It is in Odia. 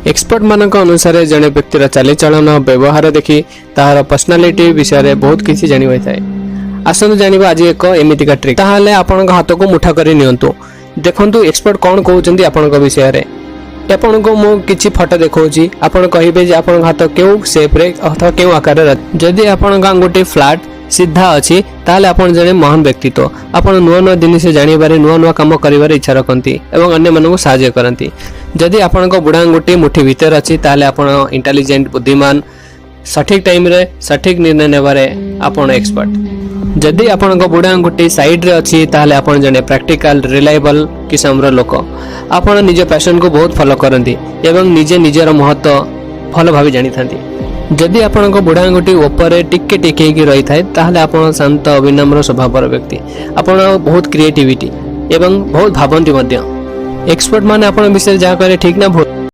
ଏକ୍ସପର୍ଟମାନଙ୍କ ଅନୁସାରେ ଜଣେ ବ୍ୟକ୍ତିର ଚାଲିଚଳନ, ବ୍ୟବହାର ଦେଖି ତାହାର ପର୍ସନାଲିଟି ବିଷୟରେ ବହୁତ କିଛି ଜାଣି ହୋଇଥାଏ। ଆସନ୍ତୁ ଜାଣିବା ଆଜି ଏକ ଏମିତିକା ଟ୍ରିକ୍। ତାହେଲେ ଆପଣଙ୍କ ହାତକୁ ମୁଠା କରି ନିଅନ୍ତୁ। ଦେଖନ୍ତୁ ଏକ୍ସପର୍ଟ କ'ଣ କହୁଛନ୍ତି ଆପଣଙ୍କ ବିଷୟରେ। ଆପଣଙ୍କୁ ମୁଁ କିଛି ଫଟୋ ଦେଖାଉଛି, ଆପଣ କହିବେ ଯେ ଆପଣଙ୍କ ହାତ କେଉଁ ସେପ୍ରେ ଅଥବା କେଉଁ ଆକାରରେ ଅଛି। ଯଦି ଆପଣଙ୍କ ଆଙ୍ଗୁଠି ଫ୍ଲାଟ୍, ସିଧା ଅଛି, ତାହେଲେ ଆପଣ ଜଣେ ମହାନ ବ୍ୟକ୍ତିତ୍ୱ। ଆପଣ ନୂଆ ନୂଆ ଜିନିଷ ଜାଣିବାରେ, ନୂଆ ନୂଆ କାମ କରିବାରେ ଇଚ୍ଛା ରଖନ୍ତି ଏବଂ ଅନ୍ୟମାନଙ୍କୁ ସାହାଯ୍ୟ କରନ୍ତି। ଯଦି ଆପଣଙ୍କ ବୁଢ଼ା ଆଙ୍ଗୁଠି ମୁଠି ଭିତରେ ଅଛି, ତାହେଲେ ଆପଣ ଇଣ୍ଟେଲିଜେଣ୍ଟ, ବୁଦ୍ଧିମାନ। ସଠିକ୍ ଟାଇମ୍ରେ ସଠିକ୍ ନିର୍ଣ୍ଣୟ ନେବାରେ ଆପଣ ଏକ୍ସପର୍ଟ। ଯଦି ଆପଣଙ୍କ ବୁଢ଼ା ଆଙ୍ଗୁଠି ସାଇଡ୍ରେ ଅଛି, ତାହେଲେ ଆପଣ ଜଣେ ପ୍ରାକ୍ଟିକାଲ, ରିଲାଏବଲ୍ କିସମର ଲୋକ। ଆପଣ ନିଜ ପ୍ୟାସନକୁ ବହୁତ ଫଲୋ କରନ୍ତି ଏବଂ ନିଜେ ନିଜର ମହତ୍ଵ ଭଲ ଭାବେ ଜାଣିଥାନ୍ତି। ଯଦି ଆପଣଙ୍କ ବୁଢ଼ା ଆଙ୍ଗୁଠି ଉପରେ ଟିକେ ଟେକେଇକି ରହିଥାଏ, ତାହେଲେ ଆପଣ ଶାନ୍ତ, ବିନମ୍ର ସ୍ୱଭାବର ବ୍ୟକ୍ତି। ଆପଣ ବହୁତ କ୍ରିଏଟିଭିଟି ଏବଂ ବହୁତ ଭାବନ୍ତି ମଧ୍ୟ। ଏକ୍ସପର୍ଟ ମାନେ ଆପଣଙ୍କ ବିଷୟରେ ଯାହା କହିଲେ ଠିକ୍ ନା ଭୁଲ?